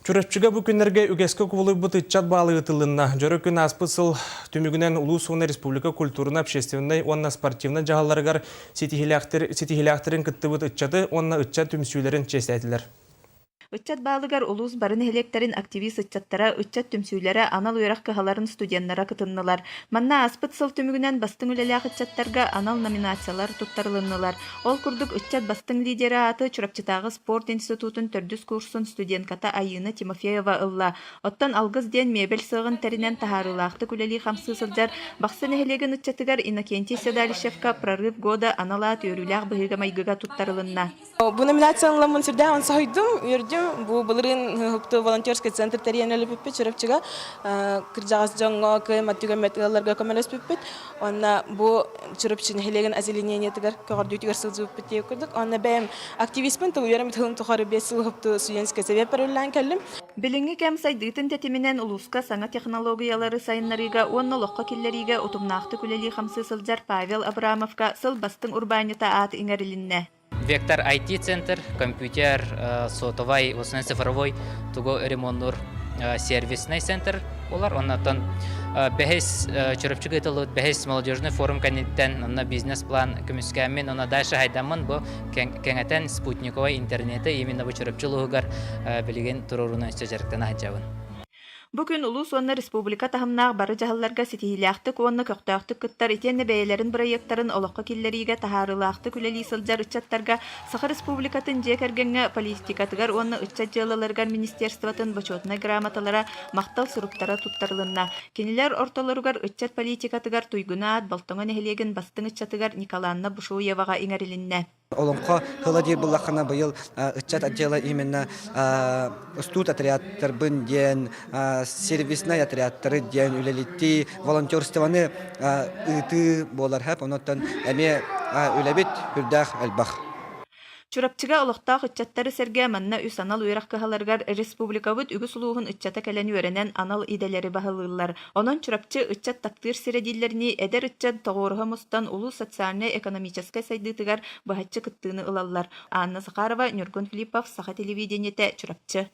Чурапчыга бу күннэргэ үгэскэ кубулуйбут ыччат баалы ыытылынна. Дьоро күн ааспыт сыл түмүгүнэн улуус уонна республика культурно-общественнай уонна спортивнай дьаһалларыгар ситиһиилээхтэрин кыттыбыт ыччаты уонна ыччат түмсүүлэрин чиэстээтилэр. Ыччат баалыгар улуус бары нэһилиэктэрин активист ыччаттара, ыччат түмсүүлэрэ, анал үөрэх кыһаларын студеннара кытыннылар. Манна ааспыт сыл түмүгүнэн бастыҥ үлэлээх ыччаттарга анал номинациялар туттарылыннылар. Ол курдук, ыччат бастыҥ лидерэ ааты Чурапчытааҕы спорт институтун төрдүс курсун студентката Айыына Тимофеева ылла. Оттон «Алгыс» диэн миэбэл сыаҕын тэринэн таһаарыылаахтык үлэлии-хамсыы сылдьар Бахсы нэһилиэгин ыччатыгар Иннокентий Седалищевка «Прорыв года» анал аат үөрүүлээх быһыыга-майгыга туттарылынна. Бу номинацияны ыламмын сүрдээх соһуйдум, үөрдүм. Бу былырыын Уһукту волонтерский центр тэрийэн үлэлэппиппит Чурапчыга. Кырдьаҕас дьоҥҥо, кыаммат түгэммэт ыалларга көмөлөспүппүт. Уонна бу Чурапчы нэһилиэгин озеленениетыгар көҕөрдүүтүгэр сылдьыбыппыт диэки курдук. Уонна бэйэм активиспын тыл үөрэммит сылым тухары 5 сыл уһукту студенческай совет үлэлээн кэллим. Билиҥҥи кэм сайдыытын тэтиминэн улууска саҥа технологиялары сайыннарыыга уонна олоххо киллэриигэ утумнаахтык үлэлии-хамсыы сылдьар Павел Абрамовка сыл бастыҥ урбаанньыта аат иҥэрилиннэ. Вектор IT-центр, компьютер, сотовай, основной цифровой тугу ремоннуур сервисный центр болар. Оннотон бэһис Чурапчыга ыытыллыбыт бэһис молодежный форум кэнниттэн онно бизнес-план көмүскээммин, онно дальше хайдаммын бу кэҥэтэн спутниковай интернети именно бу Чурапчы улууһугар билигин туруорууну өссө дьарыктана сылдьабын. Бу күн улуус уонна республика таһымнаах бары дьаһалларга ситиһиилээхтик уонна көхтөөхтүк кыттар итиэннэ бэйэлэрин бырайыактарын олоххо киллэриигэ таһаарыылаахтык үлэлии сылдьар ыччаттарга Саха Республикатын дьиэ кэргэҥҥэ политикатыгар уонна ыччат дьыалаларыгар министерствотын бочуотунай грамоталара, махтал суруктара туттарылынна. Кинилэр ортолоругар ыччат политикатыгар туйгун аат Болтоҥо нэһилиэгин бастыҥ ыччатыгар Николанна Бушуеваҕа иҥэрилиннэ. Олоҥхо тыла диир буллаххына быйыл ыччат отдела именно устуут отрядтарбын диэн сервисный отрядтары диэн үлэлиттии волонтерствоны ыытыы буолар хэп онуттан эмиэ үлэбит үрдээх элбэх. Чурапчыга олохтоох ыччаттары сэргэ манна үс анал үөрэх кыһаларыгар республикабыт үгүс улууһун ыччата кэлэн үөрэнэн анал идэлэри баһылыыллар. Онон Чурапчы ыччат таптыыр сирэ дииллэринии, эдэр ыччат тоҕуоруһа мустан улуус социальнай-экономическай сайдыытыгар быһаччы кыттыыны ылаллар. Анна Захарова, Ньургун Филиппов, Саха телевидениетэ, Чурапчы.